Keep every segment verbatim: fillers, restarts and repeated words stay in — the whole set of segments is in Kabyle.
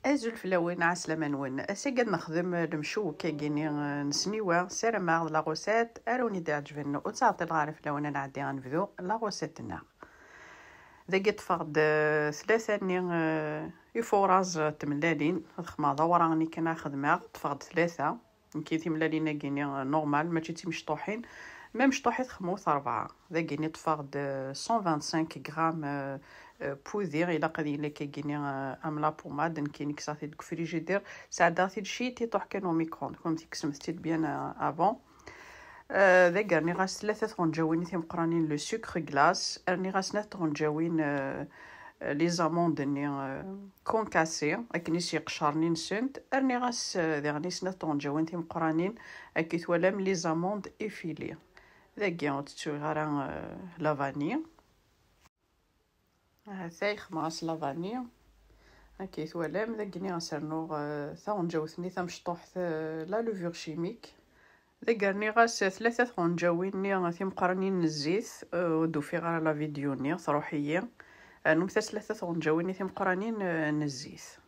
Azul fell-awen, ɛeslama-nwen. Ass-agi ad nexdem lemcewwek-agi-ni, eh, n sniwa. Ssarameɣ d la recette ara wen-id-iɛeǧben. Ur ttɛeṭṭileɣ ara fell-awen, ad nɛeddi ad nebdu la recette-nneɣ. Dagi ṭṭfeɣ-d, eh, tlata-nni, eh, ifuṛaẓ n tmellalin. Ad xedmeɣ d awraɣ-nni kan ara xedmeɣ. Ṭṭfeɣ-d tlata. Nekki timellalin-agi-ni, eh, normal, mačči d timecṭuḥin. Ma mecṭuḥit xemmut rebɛa. Dagi-ni ṭṭfeɣ-d, eh, cent vingt-cinq grammes, eh, eh, pudi, ilaq ad yili akkagi-ni, eh, am la pommade. Nekki nekkseɣ-t-id deg ufrijidir, sɛeddaɣ-t-id ciṭuḥ kan au micro-ondes, kunemti kksemt-t-id bien, eh, avant. Eh, dagi rniɣ-as tlata tɣenǧawin timeqqranin le sucre glace, rniɣ-as snat tɣenǧawin, eh, eh, les amandes-nni, eh, concassées, akken i s-yeqcaren i nsent, rniɣ-as, eh, diɣen i snat tɣenǧawin timeqqranin, akken twalam les amandes effilées. Dagi ur tettuɣ ara, eh, la vanille. Ahatay xedmeɣ-as la vanille. Akka i twalam, dagi-ni as rnuɣ, eh, taɣenǧawt-nni tamecṭuḥt, eh, la levure chimique. Dagi rniɣ-as tlata tɣenǧawin-nni timeqqranin n zzit, eh, ur d-ufiɣ ara la vidéo-nni, truḥ-iyi. Rnumt-as tlata tɣenǧawin-nni timeqqranin, eh, n zzit.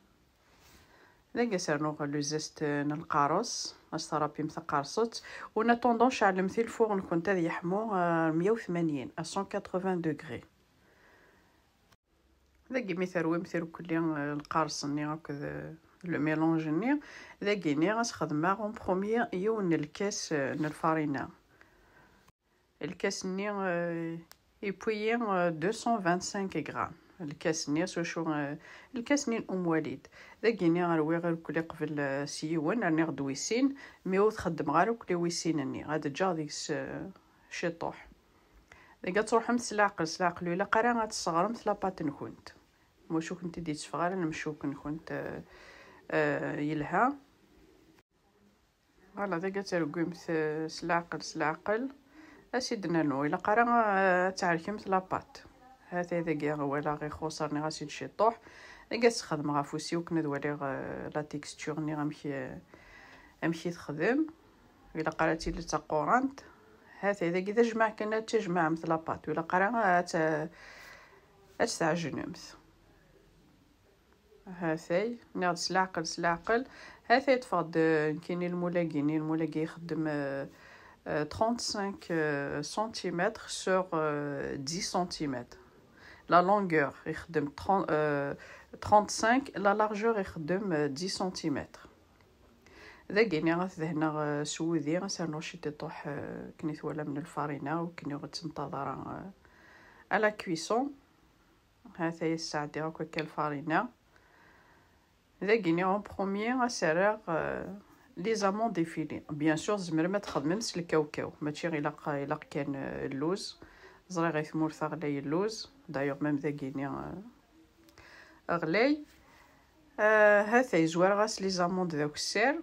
Dagi as rnuɣ le zeste n lqaṛes, as terapim taqerṣet. En attendant, ceɛlemt i lfuṛ-nkent ad yeḥmu, eh, meyya u tmanyin, à cent quatre-vingts degrés. Dagi mi terwimt irkelli, eh, lqaṛes-nni akked, eh, le mélange-nni, dagi-ni as xedmeɣ en premier yiwen n lkas, eh, n lfarina. Lkas-nni, eh, yewwi-yi, eh, deux cent vingt-cinq grammes. Lkas-nni s wacu, eh, lkas-nni n Umwalid. Dagi-ni rwiɣ irkelli qbel, eh, s yiwen, rniɣ-d wis sin, mi ur t-xeddmeɣ ara akk i wis sin-nni. Ad ǧǧeɣ deg-s, eh, ciṭuḥ. Dagi ad truḥemt s leɛqel, s leɛqel, ur ilaq ara ad tesseɣremt la pâte-nkent. Maca ur kent-id-yetteffeɣ ara lemcewwek-nkent, eh, eh, yelha. Voilà, dagi ad tergwimt, eh, s leɛqel, s leɛqel. As-id-nernu, ilaq ara, eh, ad tɛerkemt la pâte. Hatay dagi walaɣ ixuṣ, rniɣ-as-id ciṭuḥ. Dagi ad s-xedmeɣ afus-iw akken ad waliɣ, eh, la texture-nni amek, eh, amek i texdem. Ilaq ara ad tili d taqurant. Hatay dagi d ajmaɛ kan, ad tjemɛemt la pâte. Ilaq ara ad t-, ad tt-tɛejnemt. Hatay, nniɣ-d s leɛqel, s leɛqel. Hatay ṭṭfeɣ-d, eh, nekkini lmul-agi-ni, lmul-agi ixeddem, eh, eh, trente-cinq, eh, centimètres sur, eh, dix centimètres. La longueur ixeddem trente, eh, trente-cinq, la largeur ixeddem, eh, dix centimètres. Dagi-ni ad t-dehneɣ, eh, s wudi, ad s-rnuɣ ciṭiṭuḥ, eh, akken i twalam n lfarina, u akken ur ɣ-ttenṭaḍ ara, eh, à la cuisson. Hatay sɛeddiɣ akk akka lfarina. Dagi-ni en premier ad s-rreɣ, euh, les amandes effilées. Bien sûr, tzemrem ad txedmem s lkawkaw, mačči ilaq, ilaq kan, euh, lluz. Ẓriɣ i tmurt-a ɣlay lluz. D'ailleurs, même dagi-ni, euh, ɣlay. Euh, hatay, zwareɣ-as les amandes d akessar.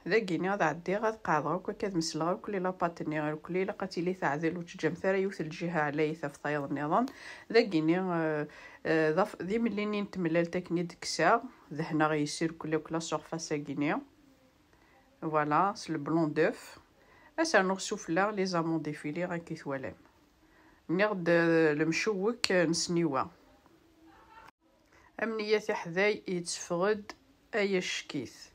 Dagi-ni ad ɛeddiɣ ad qeɛdeɣ akk akka, ad mesleɣ akk la pâte-nni irkelli, ilaq ad tili teɛdel, ur teǧǧamt ara yiwet lǧiha ɛlayet ɣef tayeḍ nniḍen. Dagi-ni, eh, eh, d af-, d imellini n temlalt akken i d-kkseɣ, dehneɣ yes irkelli akk la surface-agi-ni. Voilà, s le blanc d'œuf. Ad s-rnuɣ sufella les amandes effilées, akka i twalam. Nniɣ-d, eh, lemcewwek, eh, n sniwa. Amenyat iḥday yetteffeɣ-d ay accek-it.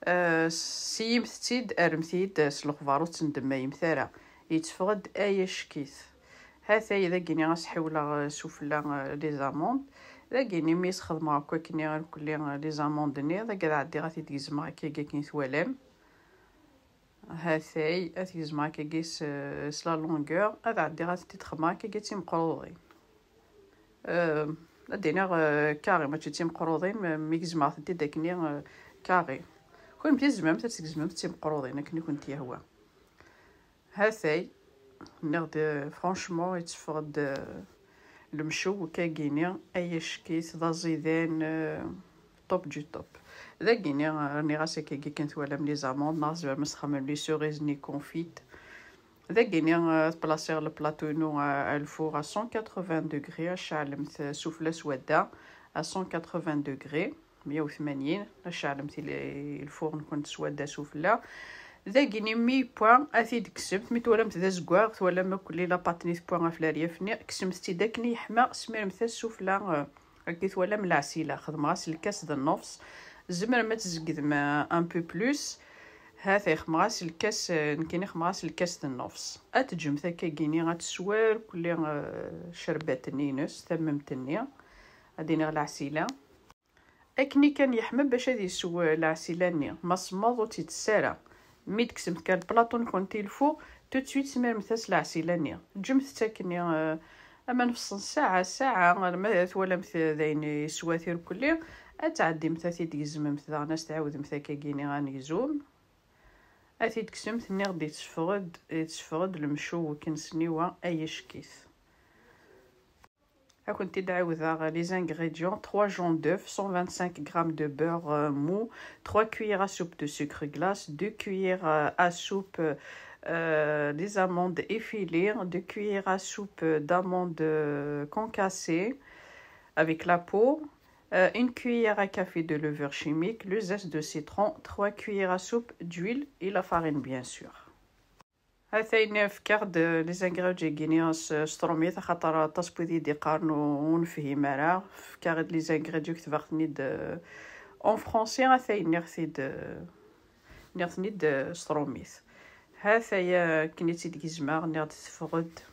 Eh, siyyimt-tt-id, rremt-iyi-d s lexbar, ur ttendemmayemt ara. Yetteffeɣ-d ay accek-it. Hatay, dagi-ni ad s-ḥiwleɣ, eh, sufella, eh, les amandes. Dagi-ni mi s-xedmeɣ akk akken irkelli, eh, les amandes-nni, dagi ad ɛeddiɣ ad t-id-gezmeɣ akkagi akken i twalam. Hatay, ad t-gezmeɣ akkagi s, s la longueur, ad ɛeddiɣ ad t-id-xedmeɣ akkagi d timeqruḍin. Euh, ad d-iniɣ, euh, carré, mačči d timeqruḍin, mi, mi gezmeɣ-tent-id akkenni, euh, carré. Kunemti tzemremt ad tt-gezmemt d timeqruḍin, akken i kent-yehwa. Hatay, nniɣ-d, euh, franchement, yetteffeɣ-d, euh, lemcewwek-agi-ni, ay accek-it, d aẓidan, euh, top du top. Dagi-ni, euh, rniɣ-as akkagi akken twalam les amandes, neɣ tzemrem ad s-txedmem les cerises-nni confites. Dagi-ni, euh, ad plasiɣ le plateau-inu, euh, à le four à cent quatre-vingts degrés, ad ceɛlemt, euh, sufella s wadda à cent quatre-vingts degrés, meyya u tmanyin, ad ceɛlemt i le-, lfuṛ-nkent s wadda sufella. Dagi-ni mi yewwa, ad t-id-kksemt, mi twalamt d azeggaɣ, twalam akk la pâte-nni tewwa ɣef leryaf-nni, kksemt-tt-id akken i yeḥma, smirmet-as sufella, euh, Akka twalam lɛesila, xedmeɣ-as lkas d nnefs. Tzemrem ad tzegdem, euh, un peu plus. Ha-t-a xedmeɣ-as lkas, euh, nekkini xedmeɣ-as lkas d nnefs. Ad teǧǧem takkagini ad teswer kulli, euh, ccerbat-nni-ines, tammemt-nni. Ad iniɣ lɛesila. Akken i kan yeḥma bac ad isew, euh, lɛesila-nni. Ma semmeḍ ur tt-ittess ara. Mi d-tekksemt kan lplaṭu-nkent i lfuq, tout de suite smirmet-as lɛesila-nni. Ǧǧemt-tt akkenni, euh, ama nefṣen ssaɛa, ssaɛa, arma twalamt d ayen yeswa tirkelli, ad tɛeddimt ad t-id-gezmemt daɣen, ad s-tɛiwdemt akkagini anegzum. Ad t-id-tekksemt, nniɣ-d yetteffeɣ-d, yetteffeɣ-d lemcewwek n sniwa ay acek-it. Ad kent-id-ɛiwdeɣ les ingrédients: trois jaunes d'œufs, cent vingt-cinq grammes de beurre, euh, mou, trois cuillères à soupe de sucre glace, deux cuillères, euh, à soupe, euh, des amandes effilées, deux cuillères à soupe d'amandes, euh, concassées avec la peau, euh, une cuillère à café de levure chimique, le zeste de citron, trois cuillères à soupe d'huile et la farine, bien sûr. Ha-t-ayen fkiɣ-d les ingrédients-agi-nni s, s trumit, axaṭer aṭas n wid i d-iqqaren ur, ur nefhim ara. Fkiɣ-d les ingrédients, ketbeɣ-ten-id, euh, en français, ha-t-ayen nniɣ-t-id, euh, nniɣ-ten-id, euh, s trumit. Ha-t-aya akken i tt-id-gezmeɣ, nniɣ-d teffeɣ-d,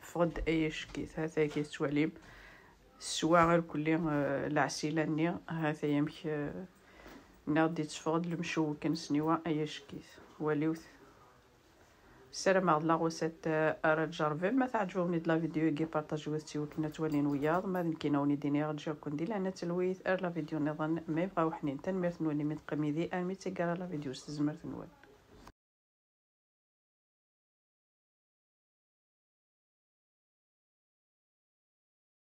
teffeɣ-d ay acek-it. Ha-t-aya tettwalim, teswa irkelli, euh, lɛesila-nni. Ha-t-aya amek, euh, nniɣ-d yetteffeɣ-d lemcewwek n sniwa ay acek-it. Waliwt. Ssarameɣ d la recette, euh, ara tjerrbem. Ma teɛǧeb-awen-id la vidéo-agi, partagewet-tt i wakken ad twalin wiyaḍ. Ma d nekkini a wen-id-iniɣ ǧǧiɣ-ken di lehna d talwit ar la vidéo nniḍen ma yebɣa uḥnin. Tanemmirt-nwen imi teqqim yid-i armi d taggara la vidéo s tezmert-nwen.